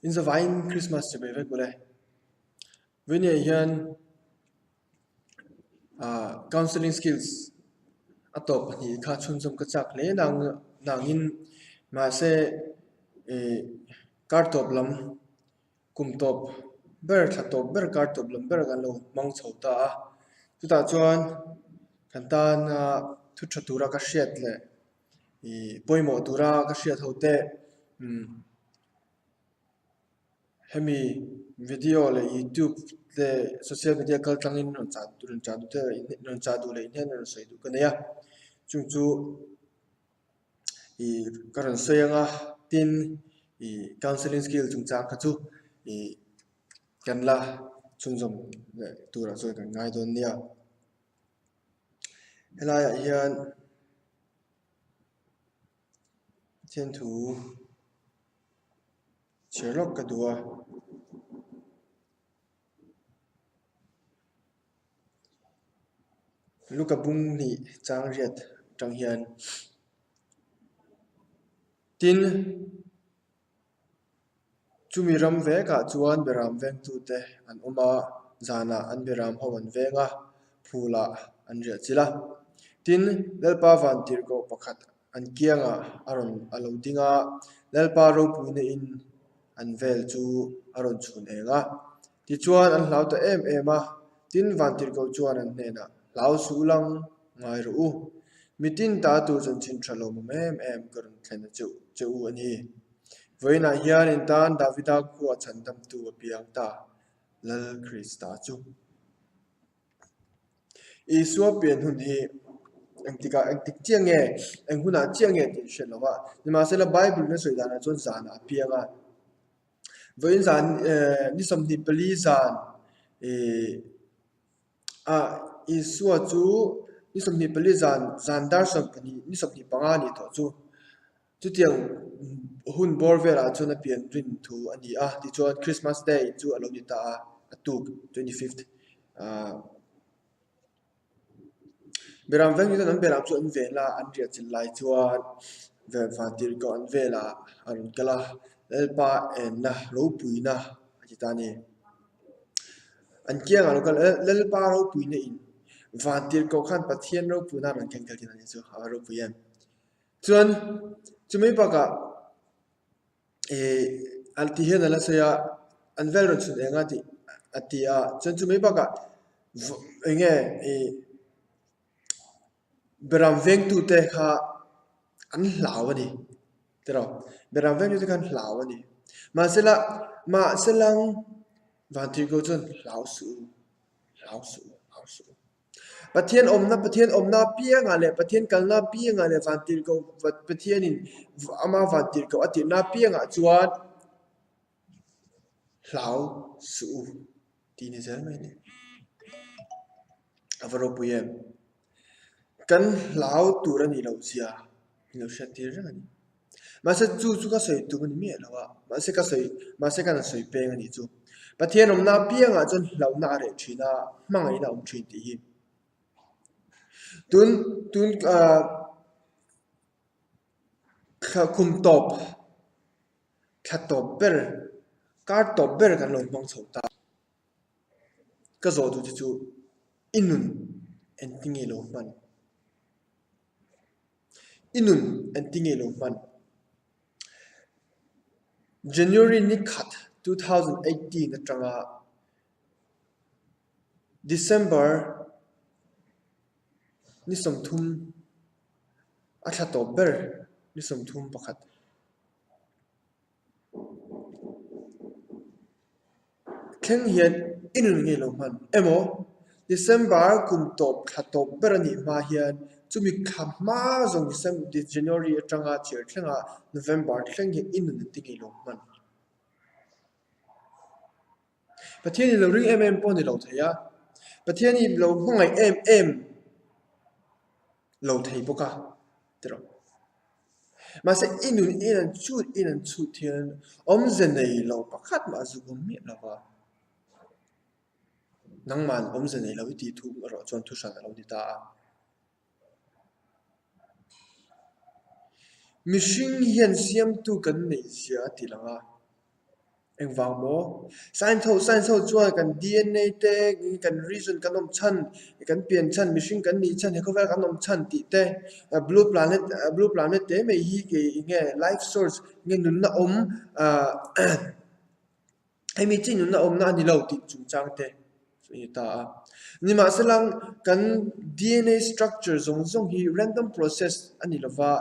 Inzavaiin Christmas chibai vek ule. Vawinia hian ah counselling skills a tawp pahnih kha chhunzawm ka chak hle nang nangin mahse ih kar tawp lam kum tawp ber thla tawp ber kar tawp lam ber kan lo hmang chho ta a chutah chuan kan tana thu tha tura ka hriat leh ih pawimawh tura ka hriat ho te umm hemi video leh youtube te social media kal tlangin rawn chah rawn chah duh te rawn chah duh leh inhian rawn sawi duh ka nei a chung chu ih ka rawn sawi ang a tin ih counselling skill chungchang kha chu ih kan la chhunzawm leh turah chuan kan ngai dawn nia helaiah hian Pathian thu chhiar lawk ka duh a. Luka bung hnih chang riat atang hian tin chumi ram vekah chuan beram vengtute an awm a, zanah an beram ho an veng a, phulah an riah chilh a. Tin, Lalpa vantirhkoh pakhat An kiangah a rawn a lo ding a, Lalpa ropuina in an vel chu a rawn chhun eng a. Tichuan an hlau ta em em a, tin Vantirhkoh chuan an hnenah, Hlau suh lang ngai rawh u. Mitin ta tur chanchin tha lo mawm em em ka rawn thlen a che che u a ni. Vawiinah hian in tan Davida khua chhandamtu a piang ta, Lal Krista chu. Isua pian hun hi engtikah engtik chiah nge eng hunah chiah nge tih hriat lo va nimahsela Bible in a sawi danah chuan zanah a piang a vawiin zan eh ni 24 zan ih ah Isua chu ni 24 zan zan dar 12 ni 25 ni tawh chu Chutiang hun bawr velah chuan a pian rin thu a ni a, tichuan Christmas Day chu a lo ni ta a, a tuk 25th. Beram veng chuan an beram chu an vel a, an riah chilh lai chuan vantirhkoh an velah a rawn kal a, Lalpa enna ropuina a ti ta a ni. An kiangah a lo kal a, Lalpa ropuina in vantirhkoh khan Pathian ropuina a rawn keng tel thin a ni chu, a ropui em. Chuan chumi bakah ih an ti hian a la sawi a an vel rawn chhun eng a tih a ti a chuan chumi bakah eng nge ih beram vengtute kha an hlau a ni tiraw beram vengtute kha an hlau a ni mahsela mahsela vantirhkoh chuan hlau suh u hlau suh u hlau suh u. Pathian awmna Pathian awmna apiangah leh Pathian kalna apiangah leh vantirhkoh Pathianin ama vantirhkoh a tirhna apiangah chuan hlau suh u tih ni zel mai a ni. A va ropui em? Kan hlau tur a nih loh zia min lo hriat tir reng a ni. Mahse chu chu ka sawi tum a ni miah lo a, mahse ka sawi mahse ka han sawi peng a nih chu. Pathian awmna apiangah chuan hlauhna a reh thin a, hmangaihna a awm thin tih hi. Tun tun ah thla kum tawp thla tawp ber kar tawp ber kan lo hmang chho ta. Ka zawh duh te chu i nun engtin nge lo hman? I nun engtin nge lo hman? January ni khat 2018 atanga December ni 30 a thla tawp ber ni 31. Thleng hian i nun ngei lo hman emaw December kum tawp thla tawp ber a nih hma hian chumi thla hma zawng December January atanga chhiar thlengah November thleng hian i nun an ti ngei lo hman. Pathian i lo ring em em pawh a ni lo thei a, Pathian i lo hmangaih em em lo thei bawk a tiraw. Mahse i nun in an chhut in an chhut hian awmze nei lo pakhat mah a zuk awm miah lo va. Nangman awmze nei lo i tih thu erawh chuan thu hran a lo ni ta a. Mihring hian siamtu kan neih zia a ti lang a. Engvang maw? Science ho science ho chuan kan DNA te kan reason kan awm chhan kan pian chhan mihring kan nih chhan he khawvel kan awm chhan tih te blue planet blue planet te mai hi kei enge life source nge nunna awm ah hemi chi nunna awmna a ni lo tih chungchang te chu a ni ta a. Nimahsela kan DNA structure zawng zawng hi random process a ni lova,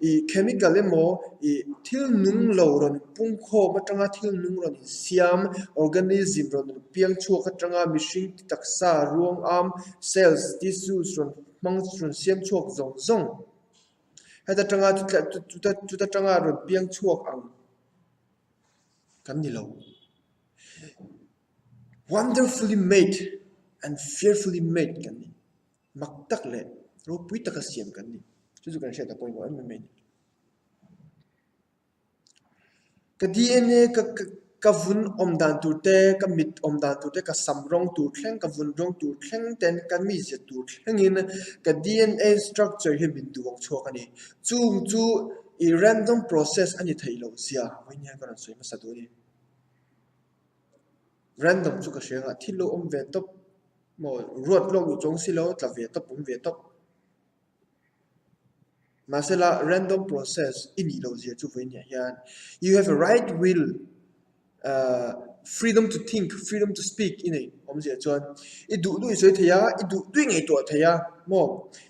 ih chemical emaw ih thil nung lo rawn pungkhawm atanga thil nung rawn insiam organism rawn piang chhuak atanga mihring taksa ruang am cells tissues rawn hmang rawn siam chhuak zawng zawng heta tanga chuta tanga rawn piang chhuak ang kan ni lo. Wonderfully made and fearfully made kan ni. Mak tak leh ropui taka siam kan ni. Chu chu kan hriat a pawimawh em em mai a ni. Ka DNA ka ka vun awm dan tur te, ka mit awm dan tur te, ka sam rawng tur thleng, ka vun rawng tur thleng ten ka mizia tur thlengin ka DNA structure hi min duang chhuak a ni. Chung chu i random process a ni theih loh zia vawiin hian ka rawn sawi hmasa duh a ni. Random chu ka hria ang a, thil lo awm ve tawp maw ruat lawk duh chuang si lo tla ve tawp awm ve tawp. Mahsela random process i nih loh zia chu vawiin ah hian you have a right will ah freedom to think, freedom to speak i nei awmzia chuan i duh duh i sawi thei a, i duh duh i ngaihtuah thei a maw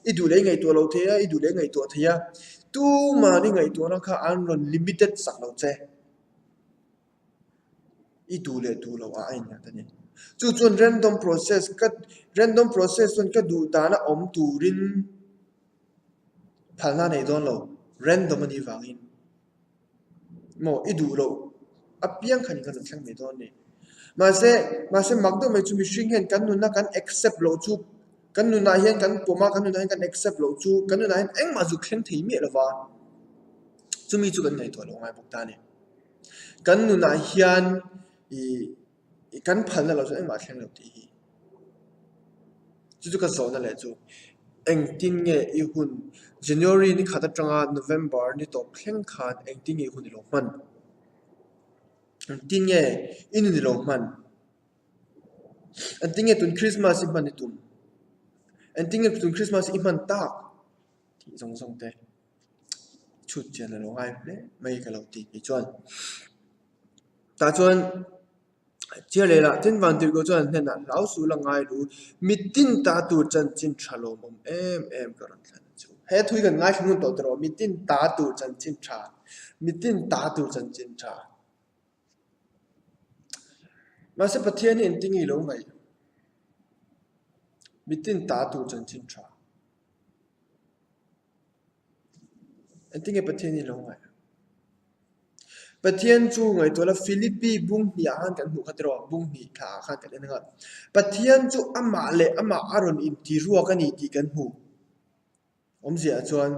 i duh leh i ngaihtuah loh thei a, i duh leh i ngaihtuah thei a, tuman i ngaihtuahna kha an rawn limited sak lo che. I duh leh duh loh ah a innghat a ni. Chu chuan random process ka random process chuan ka duh dana awm turin phalna a nei dawn lo, random a nih vangin maw i duh loh apiang khan in ka rawn thleng mai dawn a ni. Mahse mahse mak deuh mai chu mihring hian kan nuna kan accept loh chu kan nunah hian kan pawm a, kan nunah hian kan accept loh chu kan nunah hian engmah zuk thleng thei miah lova chumi chu kan ngaihtuah loh ngai bawk ta a ni. Kan nunah hian ih kan phalna loh chu engmah a thleng lo tih hi. Chu chu ka zawhna leh chu engtin nge i hun January ni khat atanga November ni tawp thleng khan engtin nge i hun i lo hman? Engtin nge i nun i lo hman? Engtin nge tun Christmas i hman i tum? Engtin nge tun Christmas i hman tak? Tih zawng zawng te. Chhut chian a lo ngai hle mai ka lo ti ni chuan tah chuan chiar leh lah tin van tirhkoh chuan an hnenah hlau suh la ngai lu mitin ta tur chanchin tha lawmawm em em ka rawn thlen chu he thui kan ngaithla ngun tawh tawh mitin ta tur chanchin tha mitin ta tur chanchin tha mahse Pathian hi engtin nge i lo ngaih mitin ta tur chanchin tha. Engtin nge Pathian hi lo ngaih? Pathian chu ngaihtuah la Philippi bung hnih ah khan kan hmuh kha tiraw bung hnih thla ah khan kan en ang a. Pathian chu amah leh amah a rawn inti ruak a ni tih kan hmu. Awmzia ah chuan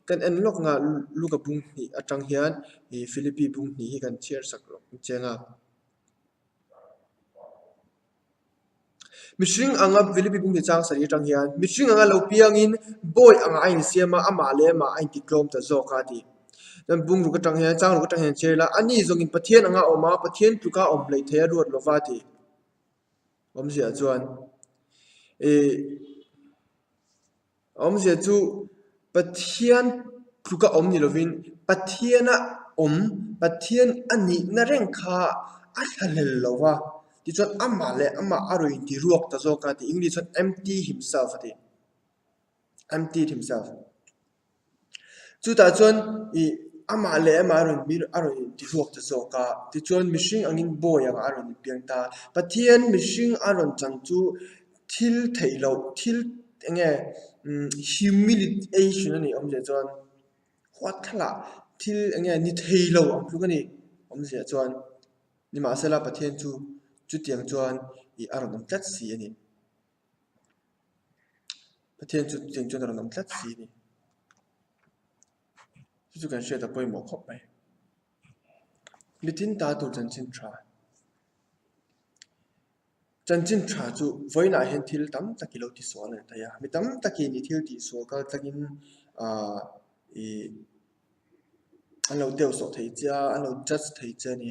kan en lawk nga Luka bung hnih atang hian ih Philippi bung hnih hi kan chhiar sak lawk chiang a. Mihring anga Philippi bung chang sarih atang hian mihring anga lo piangin bawi angah a insiam a, amah leh amah a intitlawm ta zawk a a ti. Chuan bung ruk atang hian chang ruk atang hian chhiar ila ani zawngin Pathian anga awm a, Pathian tluka awm hleih thei a ruat lova a ti. Awmzia chuan ih. A awmzia chu Pathian tluka awm ni lovin Pathiana awm, Pathian a nihna reng kha a thlahlel lo va, tichuan amah leh amah a rawn inti ruak ta zawk a tih English chuan empty himself a ti, emptied himself. Chutah chuan ih amah leh amah a rawn a rawn inti ruak ta zawk a, tichuan mihring angin bawi angah a rawn inpiang ta. Pathian mihring a rawn chan chu thil theih loh thil eng nge umm humiliation a nih awmzia chuan huat thlakah thil eng nge ni thei lo ang tluk a ni awmzia chuan nimahsela Pathian chu chutiang chuan ih a rawn awm tlat si a ni. Pathian chu chutiang chuan a rawn awm tlat si a ni. Chu chu kan hriat a pawimawh khawp mai. Mitin ta tur chanchin tha. Chanchin tha chu vawiinah hian thil tam tak i lo tisual a ni thei a. Mi tam takin i thil tihsual kal tlangin ahh ih. An lo deusawh thei che a, an lo judge thei che a ni.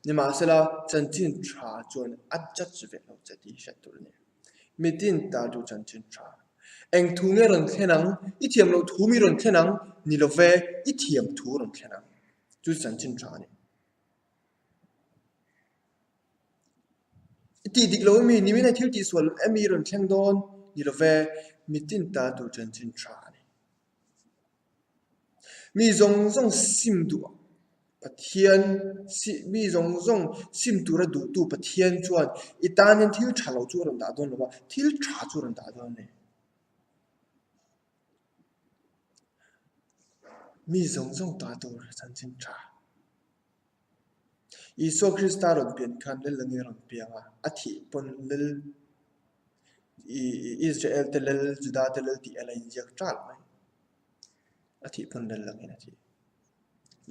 Nimahsela, chanchin tha chuan a judge ve lo che tih hriat tur a ni. Mitin ta chu chanchin tha. Eng thu nge rawn thlen ang? I thiam loh thu mi rawn thlen ang? Ni lo ve, i thiam thu rawn thlen ang. Chu chanchin tha a ni. I tih dik lo emi? Nimin a thil tihsual emi rawn thleng dawn? Ni lo ve, mitin ta tur chanchin tha a ni. Mi zawng zawng sim duh Pathian mi zawng zawng sim tura duhtu Pathian chuan i tanin thil tha lo chu a rawn dah dawn lo va, thil tha chu a rawn dah dawn a ni. Mi zawng zawng ta tur chanchin tha. Isua Krista rawn pian khan lel angin a rawn piang a, a thih pawn lel Israel te lel, Juda te lel tih a la inziak ṭalh mai. A thih pawn lel angin a thi.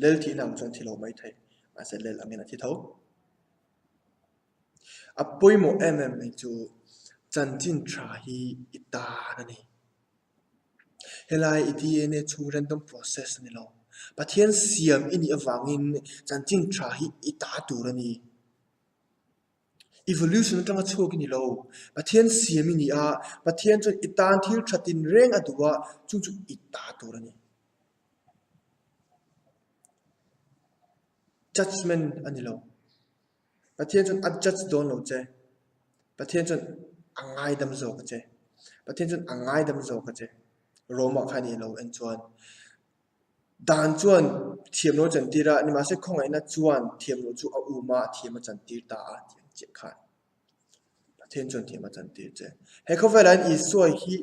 Lel thihna ang chuan thi lo mai thei, mahse lel angin a thi tho. A pawimawh em em mai chu chanchin ṭha hi i tan a ni. Helai i DNA chhung random process a ni lo. Pathian siam i nih avangin chanchin tha hi i ta tur a ni. Evolution atanga chhuak i ni lo. Pathian siam i ni a, Pathian chuan i tan thil tha tinreng a duh a, chung chu i ta tur a ni. Judgement a ni lo. Pathian chuan a judge dawn lo che. Pathian chuan a ngaidam zawk a che. Pathian chuan a ngaidam zawk a che. Rome ah khan i lo en chuan dan chuan thiam lo a chantir a, nimahse khawngaihna chuan thiam loh chu a um a, a thiam a chantir ta a tih ang chiah khan. Pathian chuan thiam a chantir che. He khawvelah hian Isua hi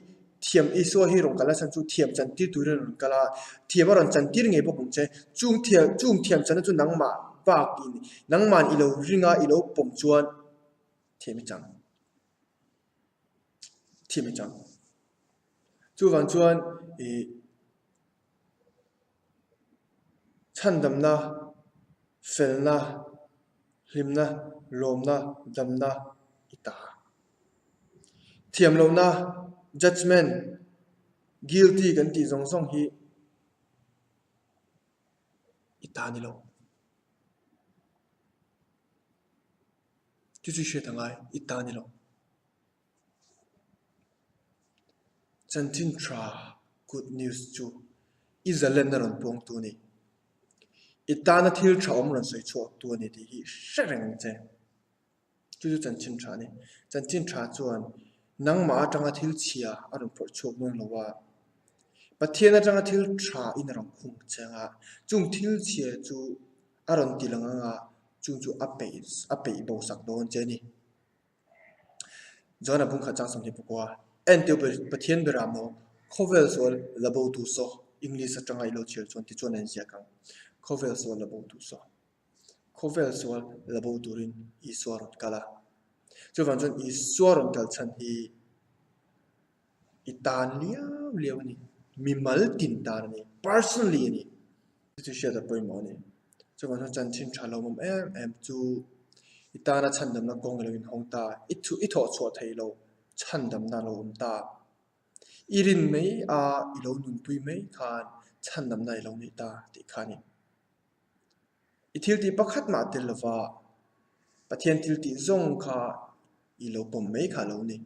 thiam Isua hi rawn kal a chhan chu thiam chantir turin a rawn kal a, thiam a rawn chantir ngei bawk ang che. Chung thiam chung thiam channa chu nangmah bakin nangman i lo ring a i lo pawm chuan thiam i chang. Thiam i chang. Chuvang chuan ih Chhandamna, felna, hlimna, lawmna, damna i ta. Thiamlohna, judgement, guilty kan tih zawng zawng hi i ta ni lo. Chu chu hriat a ngai, i ta ni lo. Chanchin tha, good news, chu i zalenna rawn puangtu a ni. I tana thil tha awm rawn sawi chhuaktu a ni tih hi hre reng ang che. Chu chu chanchin tha a ni. Chanchin tha chuan nangmah atanga thil chhia a rawn phawrh chhuak dawn lo a, Pathian atanga thil tha in a rawn khung che ang a, chung thil chhia chu a rawn ti lang ang a, chung chu a peih a peih bo sak dawn che a ni. John-a bungkhat chang 20 pakua, Enteu Pathian ber ah maw khawvel sual la bo tu saw, English atanga i lo chhiar chuan tichuan a inziak ang, Khawvel sual la bo tu saw. Khawvel sual la bo turin Isua rawn kal a. Chuvang chuan Isua rawn kal chhan hi i tan liau liau a ni, mimal tin tan a ni, personally a ni. Chu chu hriat a pawimawh a ni. Chuvang chuan chanchin tha lo awm em em chu i tana chhandamna kawng i lo inhawng ta, i thu i thawh chhuah theih loh chhandamna a lo awm ta. I rin mai a i lo nunpui mai khan chhandamna i lo nei ta tih kha a ni. I thil tih pakhat mah tel lova Pathian thil tih zawng kha i lo pawm mai kha a lo ni.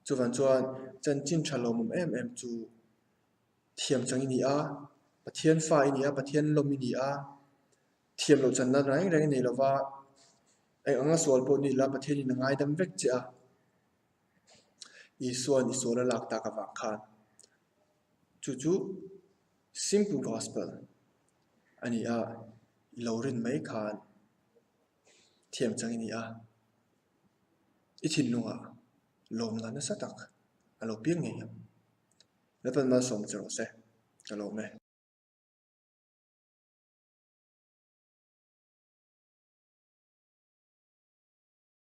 Chuvang chuan chanchin tha lo awm em em chu Thiam chang i ni a, Pathian fa i ni a, Pathian lawm i ni a, thiam loh channa reng reng i nei lo va, eng anga sual pawh ni la Pathianin a ngaidam vek che a, Isua'n i sual a lak tak avang khan chu chu simple gospel a ni a, i lo rin mai khan thiam chang i ni a, i thinlungah lawmna nasa tak a lo piang ngei ang. Lalpan malsawm che rawh se, ka lawm e.